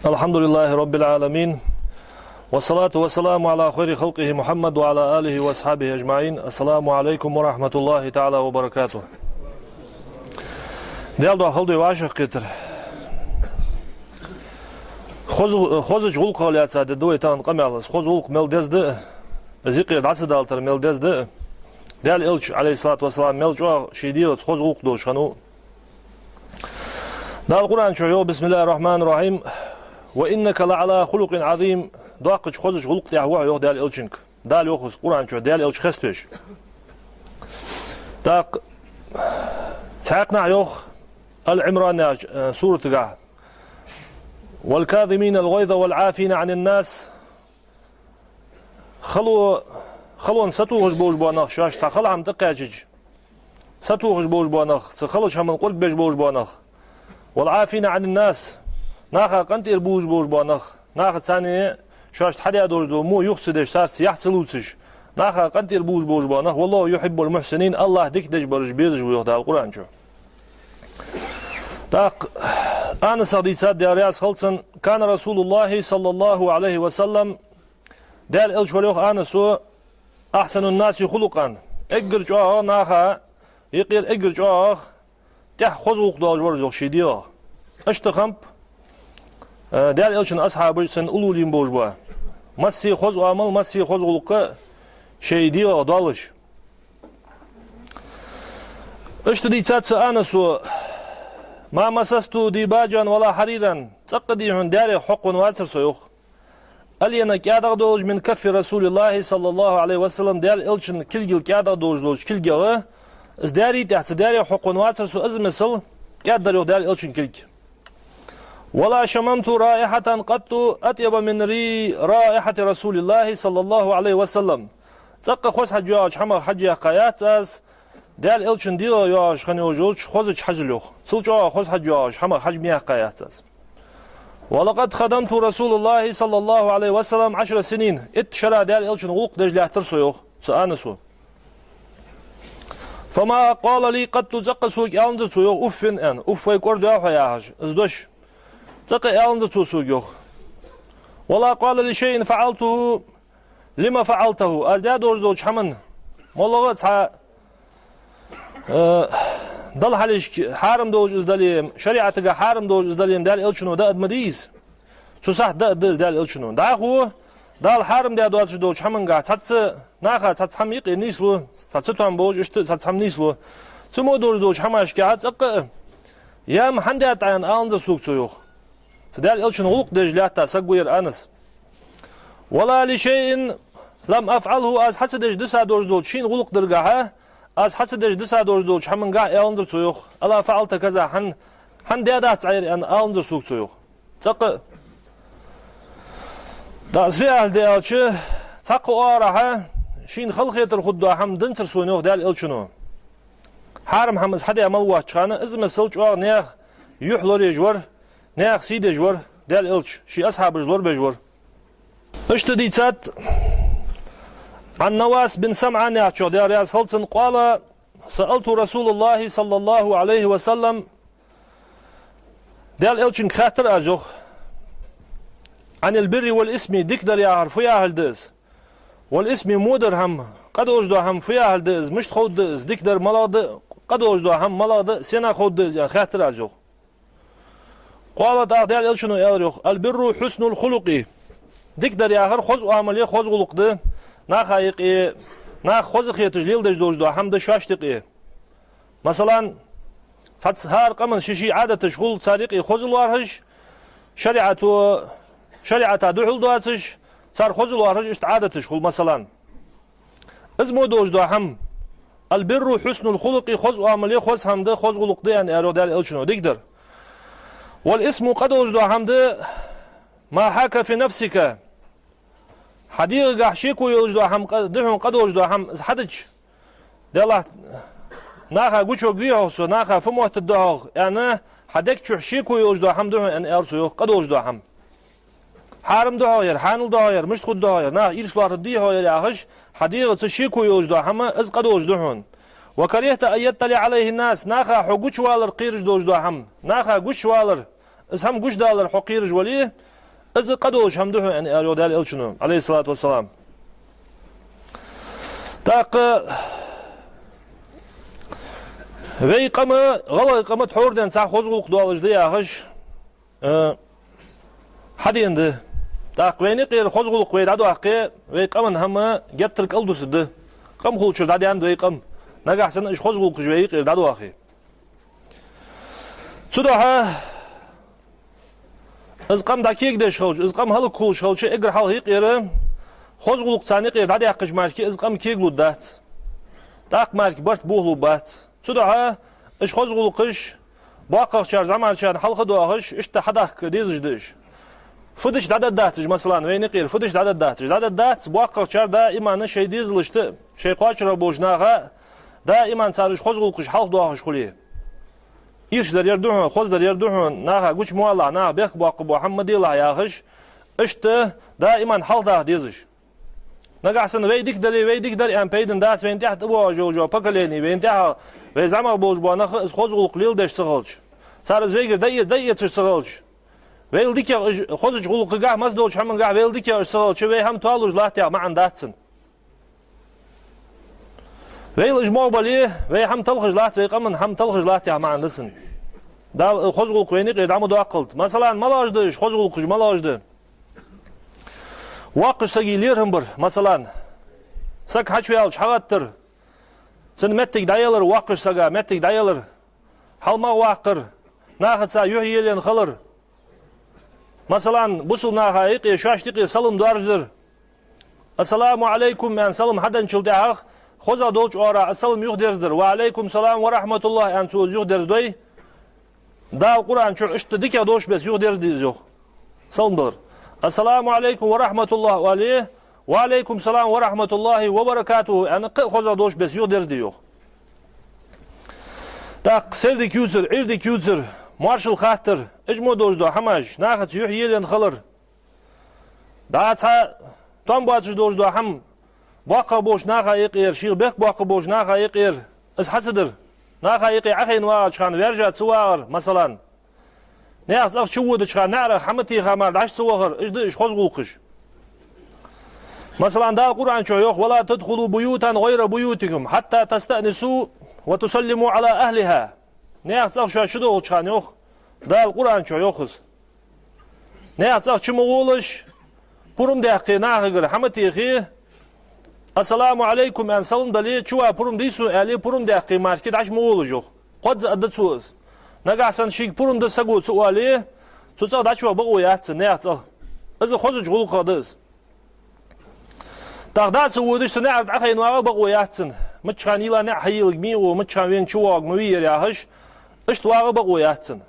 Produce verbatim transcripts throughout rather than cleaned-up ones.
الحمد لله رب العالمين. والصلاة والسلام على خير خلقه محمد وعلى آله وأصحابه أجمعين. السلام عليكم ورحمة الله تعالى وبركاته. Даьла духьа хала да вай вӀашагӀкхетар. Хоза-, хозача гӀулакхах лаьца дергда вай тахан къамаьл. Из хоза гӀулакх мел деза да, из юкъера дӀа ца далийтар мел деза да. Даьла Элча, عليه الصلاة والسلام, мел чӀоагӀа ший дегӀаца хоза гӀулакх долаш хиннав. Дала Къуръан чу йоах: بسم الله الرحمن الرحيم. وإنك لعلى خلق عظيم. Доккхача хозача гӀулакх тӀа ва хьо, йоах Даьла Элчанга. Дала йоах из Къуръан чу, Даьла Элча хеставеш. ТӀаккха цхьаькханахьа йоах Ал-Ӏимран яхача, э, суратагахьа: والكاظمين الغيظ والعافين عن الناس. Хало, халонна сатохаш болаш бола нах, шоашта цхьа хала хӀама тӀакхаьчача, сатохаш болаш бола нах, цу халача хӀаманна къурд беш болаш бола нах. والعافين عن الناس. Наха къинтӀера бувлаш болаш бола нах. Наха царна шоашта хьадаь долаш дола во юха ца деш, царца яхь ца лувцаш. Наха къинтӀера бувлаш болаш бола нах. والله يحب المحسنين. АллахӀ дика деш бараш безаш ва, йоах Дала Къуръан чу. ТӀаккха Анасах дийцад, Даьла раьза хилва цунна: كان رسول الله صلى الله عليه وسلم. Даьла Элча вар, йоах Анаса, أحسن الناس خلقا. Эггара чӀоагӀа наха юкъера, эггара чӀоагӀа тӀех хоза гӀулакх долаш вар из, йоах, ший дегӀах. Иштта хиннаб, э, Даьла Элчан асхьабаш, цун уллув лийнна болаш ба. Массе хоза оамал, массе хоза гӀулакх шоай дегӀах долаш. Иштта дийцад цу Анаса: ما مسست ديباجا ولا حريرا. ЦӀаккха а хьона даьрех хьокхавенна вацар со, йоах, аллена кӀаьдагӀа долаш, من كف رسول الله صلى الله عليه وسلم, Даьла Элчан кулгал кӀаьдагӀа долаш долча кулгах. Из даьрий тӀехьа, цу даьрех хьокхавенна вацар со, из мисал кӀаьддар, йоах, Даьла Элчан кулг. ولا شممت رائحة قط أطيب من ري-، رائحة رسول الله صلى الله عليه وسلم. ЦӀаккха хоза хьаж йоагӀача хӀамах хьаж яьккха яц аз, Даьла Элчан дегӀах йоагӀаш хинна йолаш йолча хозача хьажал, йоах. Цул чӀоагӀа хоза хьаж йоагӀача хӀамах хьаж ма яьккха яц аз. ولقد خدمت رسول الله صلى الله عليه وسلم عشر سنين. Итт шера Даьла Элчан гӀулакх деш лаьттар со, йоах, цу Анаса. فما قال لي قط. ЦӀаккха сога аьннадар цо, йоах, أف, аьнна. Уф, вай кӀордой хьо, яхаш, из дош. ЦӀаккха аьннадар цо сога, йоах. ولا قال لشيء فعلته لم فعلته. Аз даь долаш долча хӀаман, малагӀа а цхьа, э, Далла хьалхашка хьарам долаш из дале, шариӀатагахьа хьарам долаш из дале, Даьла Элчано дӀаоттадаь ма дий из. Цу сахьте дӀаоттадаьд из Даьла Элчано. ДӀахо Дала хьарам даь доацаш долча хӀамангахьа цхьацца, наха цхьацца хӀама юкъе нийслу, цхьацца том болаш, иштта цхьацца хӀама нийслу. Цу мо долаш долча хӀамашкахьа цӀаккха а: «Я-м хӀана даьд Ӏа?» — аьнна, аьннадар сога цо, йоах. Цу Даьла Элчан гӀулакх деш лаьтта саг ва ер Анас. «ولا لشيء لم أفعله», аз хьа ца деш диса долаш долча шийна гӀулакх даргахьа, аз хьа ца деш диса долаш долча хӀамангахьа, аьннадар цо, йоах. «ألا فعلت كذا», хӀана, хӀана даьдац Ӏа ер, аьнна, аьннадар сога цо, йоах. ЦӀаккха а. ТӀаккха из фу яхилга да аьлча, цхьаккха оагӀорахьа шийна хала хетар хургдола хӀама деннадацар сона, йоах, Даьла Элчано. Хьарам хӀама из хьадаь мел воацача хана, из мисал чӀоагӀа наьха юхь лораеш вар, наьха сий деш вар Даьла Элча, ший асхьабаш лорабеш вар. Иштта дийцад عن نواس بن سمعان яхачох, Даьла раьза хилва цунна, قال: سألت رسول الله صلى الله عليه وسلم, Даьла Элчанга хаьттар аз, йоах, عن البر والإثم, дикадар яхар фу яхилга да из? والإثم, во дар хӀама, къа долаш дола хӀама фу яхилга да из? Мишта ховргда из? Дикадар малагӀа да, къа долаш дола хӀама малагӀа да, сенах ховргда из, аьнна, хаьттар аз, йоах. قال, тӀаккха Даьла Элчано аьлар, йоах: البر حسن الخلق. Дикадар яхар хоза оамал я, хоза гӀулакх да, наха юкъе, нах хоза хеташ леладеш долаш дола хӀама да шоашта юкъе. Масала, цхьацца хӀара къаман ший-ший Ӏадаташ хул, цар юкъе хоза лоархӀаш, шариӀато, шариӀата духьал доацаш, цар хоза лоархӀаш, иштта Ӏадаташ хул, масала. Из мо долаш дола хӀама. البر حسن الخلق, хоза оамал я, хоза хӀама да, хоза гӀулакх да, аьнна, аьлар, йоах, Даьла Элчано, дикадар. والإثم, къа долаш дола хӀама да, ما حاك في نفسك. Хьа дегӀагахьа шеко йолаш дола хӀама къа-, да хьона къа долаш дола хӀама, из хьадича. Делахь, наха гучаваргвий-хьогӀ со, наха фу моттаргда-хьогӀ, аьнна, хьа дег чу шеко йолаш дола хӀама да хьона, аьнна, аьлар цо, йоах, къа долаш дола хӀама. Хьарам да-хьогӀ ер, хьанал да-хьогӀ ер, мишта хургда-хьогӀ ер, наха ирс лоархӀаргдий-хьогӀ ер яхаш, хьа дегӀаца шеко йолаш дола хӀама, из къа долаш да хьона. وكرهت أن يطلع عليه الناس, наха хьо гучавалар кхераш долаш дола хӀама, наха гучавалар, из хӀама гучадалар хьо кхераш вале, Из къа долаш хӀама да хьона, аьнна, аьлар йоах Даьла Элчано, Ӏалайхи ссалату вассалам. ТӀаккха вай къам, гӀалгӀай къам тхьовра денз цхьа хоза гӀулакх долаш да яхаш, э, хьадена да. ТӀаккха вайна юкъера хоза гӀулакх вай дӀадоаккхе, вай къаман хӀама геттара кӀалдусаргда. Къам хулачура дӀадаьннад вай къам, нагахьа санна уж хоза гӀулакхаш вай юкъера дӀадоахе. Цудухьа из къам дӀакегадеш хилча, из къам хӀалакхулаш хилча, эггара хьалха юкъера хоза гӀулакх царна юкъера дӀадаьккхача мара из къам кегалургдац. ТӀаккха мара барт бохалургбац. Цудухьа уж хоза гӀулакхаш боккхагӀчар зӀамагӀчарна хьалха доахаш, иштта хьадахка дезаш да уж. Фу дича дӀадаргдац уж, масала, вайна юкъера фу дича дӀадаргдац уж? ДӀадаргдац, боккхагӀчар даиман шоай дезалашта, шоай кхоачара болча наха даиман цар уж хоза гӀулакхаш хьалхадоахаш хуле. Ирча дар ер да хьона, хоза дар ер да хьона, наха гуча ма валалахь, наха бехк боаккхаргбола хӀама ма делахь яхаш, иштта даиман хьалхадаха дезаш. Нагахьа санна вай дика дале, вай дика дар аьнна пайдана дац вайна тӀехьа тӀабоагӀаш йола поколени, вайна тӀехьа вай зӀамагӀа болаш бола нах а из хоза гӀулакх леладеш ца хилча, цар из вайгара дӀаэ-, дӀаэцаш ца хилча, вайл дикагӀа уж, хозача гӀулакхагахьа, массадолча хӀамангахьа вайл дикагӀа уж ца хилча, вай хӀама тоалуш латт яха маӀан дац цун. Вайл уж могӀа бале, вай хӀама талхаш латт, вай къаман хӀама талхаш латт яха маӀан да цун. Дала хоза гӀулакх вайна юкъера дӀа ма доаккхалда. Масала, малагӀаш да уж хоза гӀулакхаш, малагӀаш да? Воккхача сага лерхӀам бар, масала, саг хьачуваьлча хьагӀаттар, цун моттиг дӀаялар, воккхача сага моттиг дӀаялар, хьалмагӀа ваккхар, нахаца юхь елен хилар. Масала, бусалба наха юкъе, шоашта юкъе салам доаржадар. «Ассаламу Ӏалайкум» аьнна салам хьаденначул тӀехьагӀа, хоза долча оагӀорахьа из салам юхадерзадар. «Ва Ӏалайкум салам ва рахьматуллахӀ» аьнна цо из юхадерзадой, Дала Къуръан чу иштта дикагӀа долаш беса юхадерзаде из йоах. Салам далар. «Ассаламу Ӏалайкум ва рахьматуллахӀ» оале, «Ва Ӏалайкум салам ва рахьматуллахӀи ва баракатухӀ» аьнна, кхы а хоза долаш беса юхадерзаде йоах. ТӀаккха сердиг ювцар, Ӏуйре дика ювцар, моаршал хаттар, уж мо долаш дола хӀамаш, нахаца юхь елен хилар. ДӀа цхьа тоам боацаш долаш дола хӀама, боккхагӀа болча наха юкъера, шийх бехк боаккхаш болча наха юкъера, из хьа ца дар. Наха юкъе Ӏохайна вагӀача хана ваьржа ца вагӀар, масала. Наьха цӀагӀа чуводача хана наӀарах хьа ма теха мара дӀа ца вахар, уж да уж хоза гӀулакхаш. Масала, Дала Къуръан чу йоах: «Ва ла тадхулу буютан гӀайра буютикум хьатта тастаънису ва тусаллиму Ӏала ахӀлихӀа». Наьха цӀагӀа шоаш чудолхача хана йоах, Дала Къуръан чу йоах из. Наьха цӀагӀа чу ма гӀолаш, пурам даьккхе нахагара хьа ма техе, «Ассаламу Ӏалайкум» аьнна салам дале, чува пурам дий сона аьле, пурам даьккхе мара дӀачу ма гӀолаш йоах. Кхозза аргда цо из. Нагахьа санна шийга пурам да саго ца оале, цу цӀагӀа дӀачувагӀа бакъо яц цун, наьха цӀагӀа. Из хозача гӀулакхах да из. ТӀаккха дӀа а ца водаш, цу наӀарга Ӏохайна вагӀа бакъо яц цун. Мичча хана йийла наӀар хьайийлларг ма йий, мичча хана вена чувоагӀарг ма вий ер яхаш, иштта вагӀа бакъо яц цун.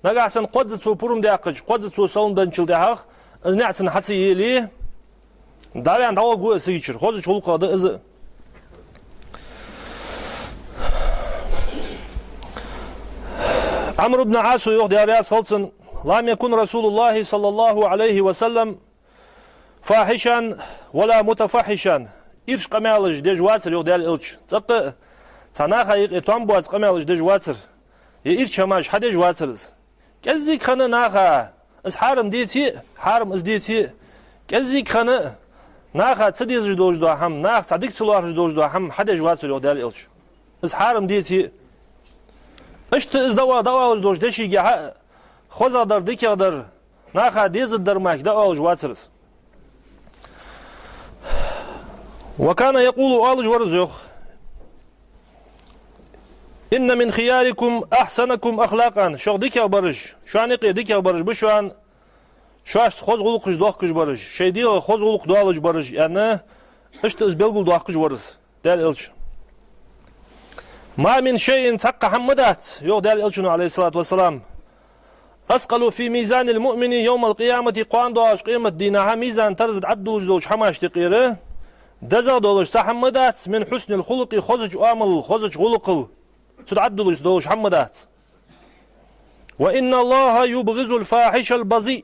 Нагахьа санна кхозза цо пурам даьккхача, кхозза цо салам денначул тӀехьагӀа, из наӀар цун хьа ца еле, дӀаваьнна дӀавоагӀаргва из цигачара, хозача гӀулакхах да из. Ӏамр ибн Ӏаса йоах, Даьла раьза хилва цунна: «Лам якун Расулуллахи саллаллаху Ӏалайхи ва саллам фахьишан ва ла мутафаххьишан». Ирча къамаьлаш деш вацар йоах Даьла Элча. ЦӀаккха а цхьа наха юкъе тоам боаца къамаьлаш деш вацар. Е ирча хӀамаш хьадеш вацар из. КӀеззига хана наха из хьарам деце а, хьарам из деце а, кӀеззига хана наха ца дезаш долаш дола хӀама, наха цхьа дика ца лоархӀаш долаш дола хӀама хьадеш вацар йоах Даьла Элча. Из хьарам деце а. Иштта из дӀао-, дӀаоалаш долча дешийгахьа а, хозагӀдар, дикагӀдар, наха дезаргдар мара дӀаоалаш вацар из. «Ва кана якъулу», оалаш вар из йоах: «Инна мин хиярикум ахьсанакум ахлакъан». Шух дикагӀа бараш, шоана юкъе дикагӀа бараш ба шоана, шоашца хоза гӀулакхаш доахкаш бараш, шоай дегӀах хоза гӀулакх долаш бараш, аьнна, иштта из белгалдоахкаш вар из Даьла Элча. «Ма мин шайин», цхьаккха хӀама ма дац, йоах Даьла Элчано, Ӏалайхи ссалату вассалам, «аскъалу фи мизанил муъмини явмал-къиямати», кхоана доагӀача къематдийнахьа мизан-тараз тӀа дӀадуллаш долча хӀамашта юкъера дезагӀа долаш цхьа хӀама ма дац, «мин хьуснил хулукъи», хозача оамалал, хозача гӀулакхал цу тӀа дӀадуллаш долаш хӀама ма дац. «Ва инна Аллаха юбгӀизул фахьишал базиъ».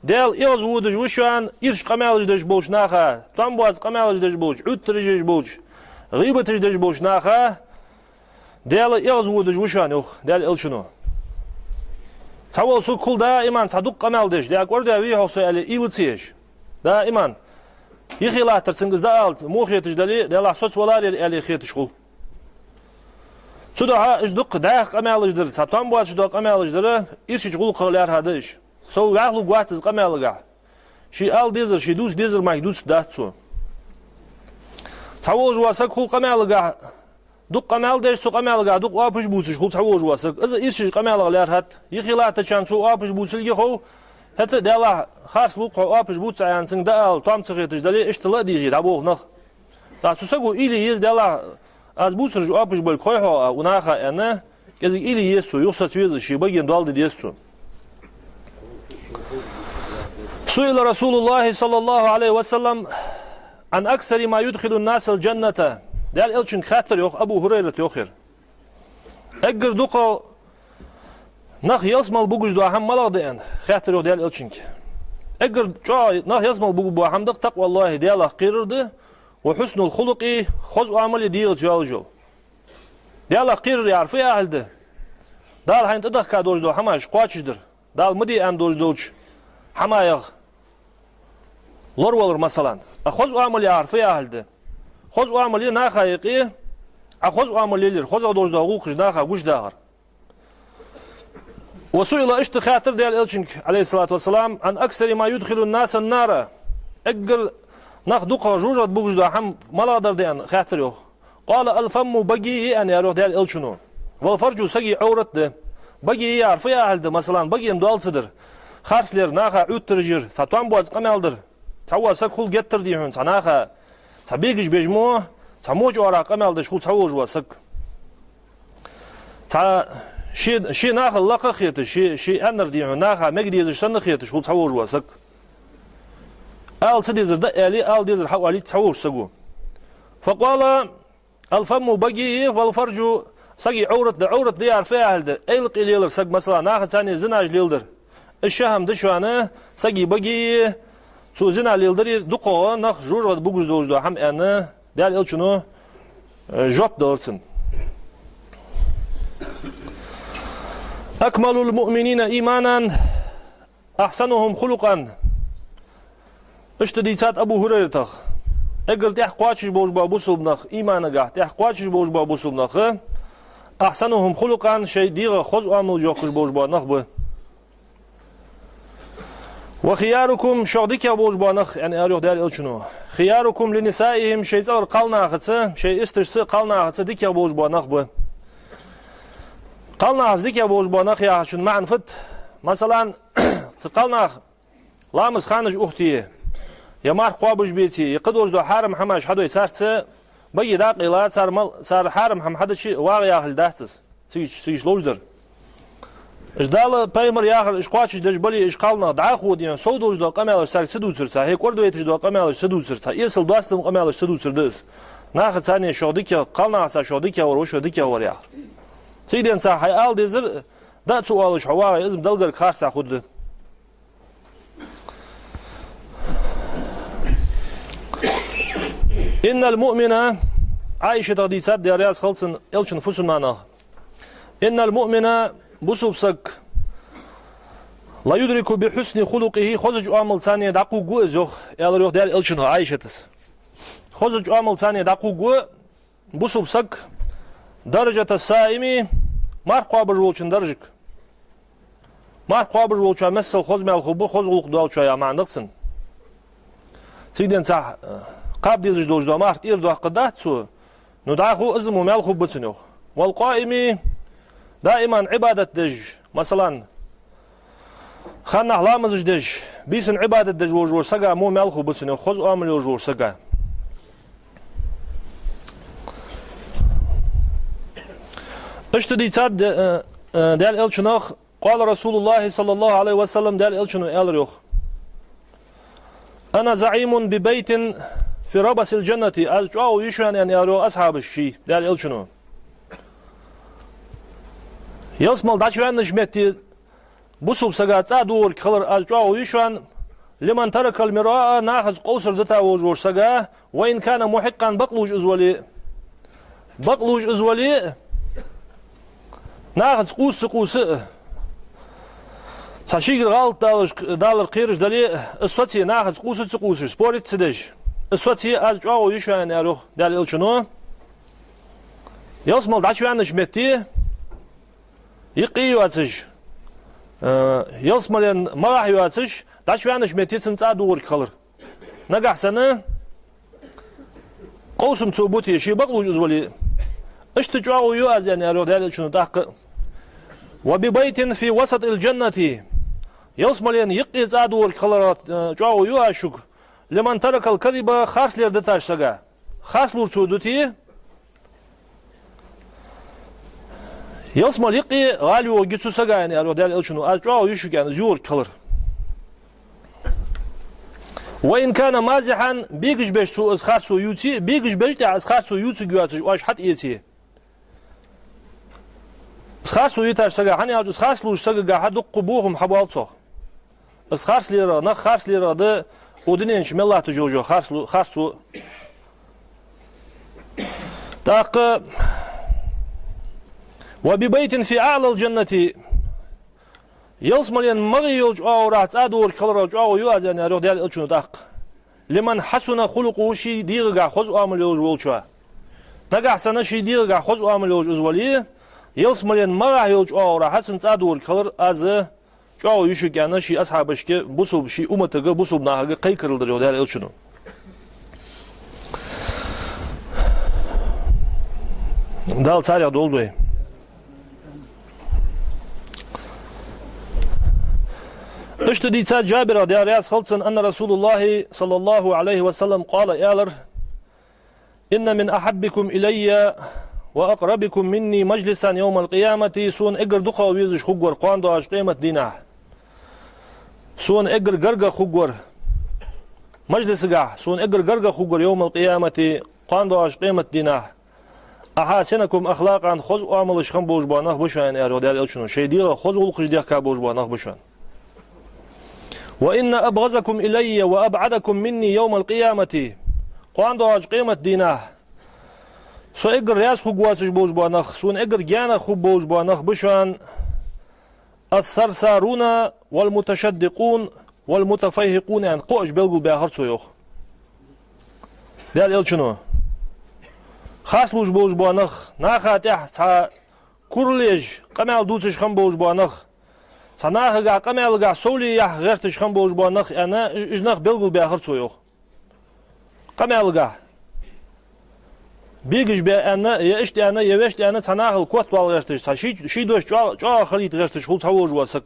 Даьла эгӀазводаш ва шоана ирча къамаьлаш деш болча наха, тоам боаца къамаьлаш деш болча, Ӏуьттараш еш болча, гӀийбаташ деш болча наха Даьла эгӀазводаш ва шоана, йоах Даьла Элчано. Цхьавола саг хул даиман цхьа дукха къамаьл деш, дӀа кӀордавий хьо со аьле, уйла ца еш. Даиман. Юхе латтар цунга из дӀаала, мо хеташ дале, Даьллахь, соца валарий аьле хеташ хул. Цудухьа уж дукха дӀаьха къамаьлаш дар, цхьа товш боацаш дола къамаьлаш дар, ирчача гӀулакхах лаьрхӀа да уж. Сов вӀаьхлургвац из къамаьлагахьа. Ше ала дезар, ше дувца дезар мара дувцаргдац цо. Цхьаволаш вола саг хул къамаьлагахьа, дукха къамаьл деш, цу къамаьлагахьа дукха оапаш бувцаш хул цхьаволаш вола саг. Из ирчача къамаьлах лаьрхӀад. Юхе латтачарна цо оапаш бувцалга хов, хӀаьта а Даьллахь, харц лу-кх хьо, оапаш бувц аьнна цунга дӀаала, товш ца хеташ дале, иштта ла а дийхе, дӀаболх нах. ТӀаккха цу саго уйла е еза, Даьллахь, аз бувцараш оапаш болга хой хьо, а, укх наха аьнна, кӀезига уйла е еза цо, юхасоца веза, ший баген доал де деза цо. سئل رسول الله صلى الله عليه وسلم عن أكثر ما يدخل الناس الجنة. Даьла Элчанга хаьттар йоах Абу ХӀурайрата йоахар. Эггара дукха нах ялсмале бугаш дола хӀама малагӀа да аьнна, хаьттар йоах Даьла Элчанга. Эггара чӀоагӀа нах ялсмале бугаш бола хӀама да-кх تقوى الله, Даьлах кхерар да, وحسن الخلق, хоза оамал е дегӀаца йоаллаш йола. Даьлах кхерар яхар фу яхилга да? Дала хьайна тӀадехка долаш дола хӀамаш кхоачашдар. Дала ма де аьнна долаш долча хӀамаех лоравалар, масала. А хоза оамал яхар фу яхилга да? Хоза оамал е наха юкъе, Ӏа хоза оамал лелаяр, хозагӀа долаш дола гӀулакхаш наха гучадахар. وسئل, иштта хаьттар Даьла Элчанга, عليه الصلاة والسلام, عن أكثر ما يدخل الناس النار. Эггара нах дукха жожагӀате бугаш дола хӀама малагӀа дар да аьнна, хаьттар йоах. قال الفم, баге я аьнна, аьлар йоах Даьла Элчано. والفرج, сага Ӏоврат да. Баге я яхар фу яхилга да, масала, баген доал ца дар, харцлер, наха Ӏоттараш яр, цхьа товш боаца къамаьл дар. Цхьавола саг хул геттара, дий хьона, цхьа наха, цхьа бегаш беш мо, цхьа моча оагӀорахьа къамаьл деш хул цхьаволаш вола саг. Цхьа ше, ше нахал лакха а хеташ, ше, ше аьннар, дий хьона, наха мега дезаш санна хеташ хул цхьаволаш вола саг. Ала ца дезар дӀааьле, ала дезар хьаоалийт цхьаволча саго. فقال الفم, баге я, والفرج, сага Ӏоврат да. Ӏоврат да яхар фу яхилга да? Эйла къе лелар саг, масала, наха царна зинаш леладар. Из ши хӀама да шоана, сага баге я, цо зина леладари дукхагӀа нах жожагӀате бугаш долаш дола хӀама аьнна, Даьла Элчано, э, жоп далар цунна. أكمل المؤمنين إيمانا أحسنهم خلقا. Иштта дийцад Абу ХӀурайратах. Эггара тӀех кхоачаш болаш бола бусалба нах, иманагахьа тӀех кхоачаш болаш бола бусалба нах, أحسنهم خلقا, шоай дегӀах хоза оамал йоаккхаш болаш бола нах ба. وخياركم, шух дикагӀа болаш бола нах, аьнна, аьлар йоах Даьла Элчано. خياركم لنسائهم, шоай цӀагӀара кхалнахаца, шоай исташца, кхалнахаца дикагӀа болаш бола нах ба. Кхалнахаца дикагӀа болаш бола нах яхачун маӀан фуд? Масала, цу кхалнаха ламаза ханаш ухте, е марха кхоабаш беце, е кхыдолаш дола хьарам хӀамаш хьадой, царца баге дӀакъайла, цар мал-, цар хьарам хӀама хьадича вагӀа яхилга дац из. Цига, цига ловш дар. Уж Дала, пайхамара яхар уж кхоачашдеш бале, уж кхалнах дӀахо, дий хьона, сов долаш дола къамаьлаш царга ца дувцарца, хье кӀордавайташ дола къамаьлаш ца дувцарца, эсала доастама къамаьлаш ца дувцар да из. Нахаца цхьана шух дикагӀа, кхалнахаца шух дикагӀа вар ва шо дикагӀа вар яхар. Цига денз хьай ала дезар, дӀа а ца оалаш хьо вагӀе, из-м Далла гарга харцахьа хургда. إن المؤمن, Ӏайшатах дийцад, Даьла раьза хилва цунна, Элчан фусамнанах. إن المؤمن, бусалба саг, ليدرك بحسن خلقه, хозача оамалца цхьана дӀакхувргва из, йоах, аьлар йоах Даьла Элчано Ӏайшатас. Хозача оамалца цхьана дӀакхувргва бусалба саг, درجة الصائم, марха кхоабаш волчун даржага. Марха кхоабаш волчоа миссел хоза маьл хургба, хоза гӀулакх долчоа яха маӀан да-кх цун. Цига денз цхьа, э, кхаба дезаш долаш дола марха тӀера доаккхаргдац цо, ну дӀахо из мо маьл хургба цун, йоах. والقائم, даиман Ӏибадат деш, масала, ханнахьа ламазаш деш, бийсанна Ӏибадат деш волаш волча сага мо маьл хургба цун, йоах, хоза оамал йолаш волча сага. Иштта дийцад, э, э, Даьла Элчанах, قال رسول الله صلى الله عليه وسلم, Даьла Элчано аьлар йоах: أنا زعيم ببيت في ربس الجنة, аз чӀоагӀо я шоана, аьнна, аьлар йоах асхьабашка ший Даьла Элчано. Ялсмале дӀачувеннача метте бусалба сага цӀа догӀарг хилар аз чӀоагӀо я шоана, لمن ترك المراء, нахаца къовсар дита волаш волча сага, وإن كان محقا, бакълувш из вале а. Бакълувш из вале а, нахаца къувса ца къувса а, Цхьа шийгара гӀалат далаш, далар кхераш дале, из соцае нахаца къувса ца къувсаш, спорить ца деш, из соцае аз чӀоагӀо ю шоана, аьнна, аьлар йоах Даьла Элчано. Ялсмала дӀачувенача метте, юкъе йоацаш, э, ялсмален магӀахьа йоацаш, дӀачувенача метте цунна цӀа дувгӀарг хилар. Нагахьа санна къовсам цо бите, ше бакълувш из вале, иштта чӀоагӀо ю аз, аьнна, аьлар йоах Даьла Элчано тӀаккха. «وببيت في وسط الجنة». Ялсмален юкъе цӀа дувгӀарг хиларах, э, чӀоагӀо ю аз шуга. «لمن ترك الكذب», харцлера дитача сага. Харцлур цо дите, ялсмале юкъе гӀала йогӀаргья цу сага, аьнна, аьлар йоах Даьла Элчано, аз чӀоагӀо ю шуга, аьнна, из ювхарг хилар. «وإن كان مازحا», бегаш беш цо из харцо ювце, бегаш беш тӀехьа из харцо ювцаргйоацаш оаш хьатӀаэце. Из харцо йитача сага, хӀана аьлча из харцлувча сагагахьа дуккха бохам хьабоал цох. Из харцлерах, нах харцлерах да укх дунен чу мел латташ йола харцлу-, харцо. ТӀаккха: «وببيت في أعلى الجنة». Ялсмален магӀе йолча оагӀорахьа цӀа дувгӀарг хиларах чӀоагӀо ю аз, аьнна, аьлар йоах Даьла Элчано тӀаккха. «لمن حسن خلقه», ший дегӀагахьа хоза оамал йолаш волчоа. Нагахьа санна ший дегӀагахьа хоза оамал йолаш из вале, ялсмален магӀахьа йолча оагӀорахьа цунна цӀа дувгӀарг хилар аз чӀоагӀо ю шуга, аьнна, ший асхьабашка, бусалба, ший умматага, бусалба нахага кхайкарал дир йоах Даьла Элчано. Дала царех долда вай. Иштта дийцад Джабира, Даьла раьза хилва цунна, أن رسول الله صلى الله عليه وسلم قال, аьлар: «إن من أحبكم إلي وأقربكم مني مجلسا يوم القيامة», сона эггара дукхагӀа везаш хургвар кхоана доагӀача къемата дийнахьа. Сона эггара гаргагӀа хургвар, мажлисагахьа сона эггара гаргагӀа хургвар, يوم القيامة, кхоана доагӀача къемата дийнахьа, «أحاسنكم أخلاقا», хоза оамалаш хинна болаш бола нах ба шоана, аьлар йоах Даьла Элчано, шоай дегӀа хоза гӀулакхаш дехка болаш бола нах ба шоана. «وإن أبغضكم إلي وأبعدكم مني يوم القيامة». Кхоана доагӀача къемата дийнахьа со эггара раьза хургвоацаш болаш бола нах, сона эггара гаьнагӀа хургболаш бола нах ба шоана: «الثرثارون والمتشدقون والمتفيهقون», аьнна, кхоъаш белгалбаьхар цо, йоах Даьла Элчано. Харцлувш болаш бола нах, наха тӀехьа цхьа курал еш, къамаьл дувцаш хинна болаш бола нах, цхьа нахагахьа, къамаьлагахьа совле яхьа гӀерташ хинна болаш бола нах, аьнна, уж нах белгалбаьхар цо, йоах. Къамаьлагахьа бегаш бе аьнна, е иштта аьнна, е вешта аьнна, цхьа нахал котвала гӀерташ, цхьа ший, ший дош чӀоа-, чӀоагӀа хилийта гӀерташ хул цхьаволаш вола саг.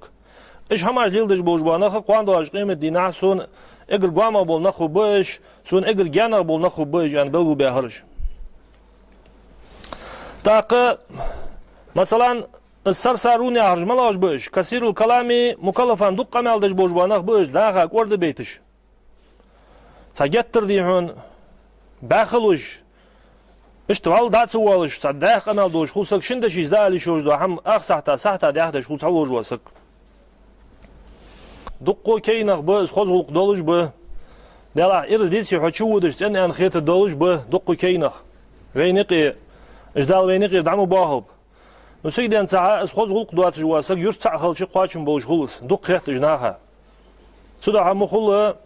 Уж хӀамаш леладеш болаш бола нах кхоана доагӀача къемата дийнахьа сона эггара гоамагӀа бола нах хургба уж, сона эггара гаьнагӀа бола нах хургба уж, аьнна, белгалбаьхар уж. ТӀаккха, масала, الثرثارون яхараш малагӀаш ба уж? «كثير الكلام مكلفا», дукха къамаьл деш болаш бола нах ба уж, наха кӀорда бейташ. Цхьа геттара, дий хьона, бӀаь хала уж. Иштта вӀалла дӀа а ца воалаш, цхьа дӀаьха къамаьл долаш хул саг, шин дешаца дӀаала йиш йолаш дола хӀама ах сахьата, сахьата дӀаьхдеш хул цхьаволаш вола саг. Дуккха кей нах ба, из хоза гӀулакх долаш ба. Делахь, ираз дийций хьо чуводаш, цӀена аьнна хетар долаш ба дуккха кей нах. Вайна юкъе, уж Дала вайна юкъера дӀа ма боахалба. Ну, цига денз цхьа из хоза гӀулакх доацаш вола саг юрта цхьаъ хилча кхоачам болаш хул из, дукха хет уж наха. Цудухьа ма хулла,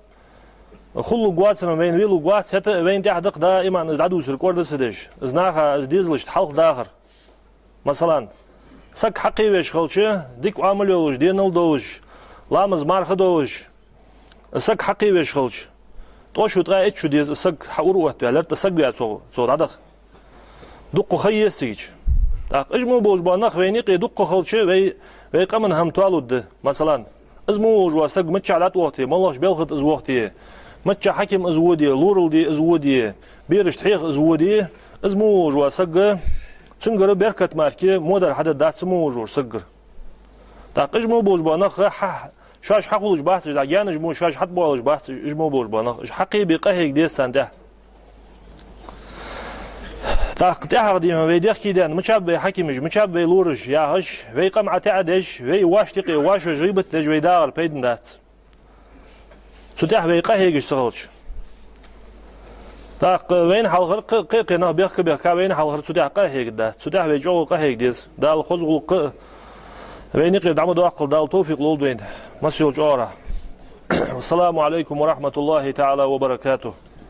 хулалургвоацар-м вайна велалургвац, хӀаьта а вайна тӀехьа да-кх даим из дӀадувцар кӀорда ца деш, из наха, из дезалашта хьалхадахар. Масала, саг хьакхевеш хилча, дика оамал йолаш, денал долаш, ламаз-марха долаш, саг хьакхевеш хилча, ткъо шу, ткъаь итт шу деза саг хьаура оттаваьлар, тӀа саг ваь цо, цо дӀадаха. Дуккха ха еза цигача. ТӀаккха уж мо болаш бола нах вайна юкъе дуккха хилча, вай, вай къаман хӀама тоалургда. Масала, из мо волаш вола саг миччахьа лаьтта вохте, моллагӀча белха тӀа из вохте, миччахьа хьаким из воде, лорал де из воде, берашта хьеха из воде, из мо волаш вола саг, цунгара беркат мара кхы модар хьадергдац цу мо волаш волча саггара. ТӀаккха уж мо болаш бола нах хьа-, шоаш хьахулаш бац уж, дӀа гаьнаш мо шоаш хьатӀабоалаш бац уж, уж мо болаш бола нах, уж хьакхебе къахьега деза царна тӀехьа. ТӀаккха тӀехьагӀа, дий хьона, вай дехке даьнна, мичаб вай хьакимаш, мичаб вай лораш яхаш, вай къам ӀотаӀадеш, вай воашта юкъе воашоша гӀийбат деш вай дагӀар пайдана дац. Цу тӀехьа вай къахьегаш ца хилча. ТӀаккха вайна хьалхара кхы-, кхы-, кхы нах бехка-бехка вайна хьалхара цу тӀехьа къахьегаргдац. Цу тӀехьа вай чӀоагӀа къахьега деза. Дала хоза гӀулакх а, Вайна юкъера дӀа ма доаккхалда Дала, товфикъ лолда вайна массайолча оагӀорахьа. والسلام عليكم ورحمة الله تعالى وبركاته.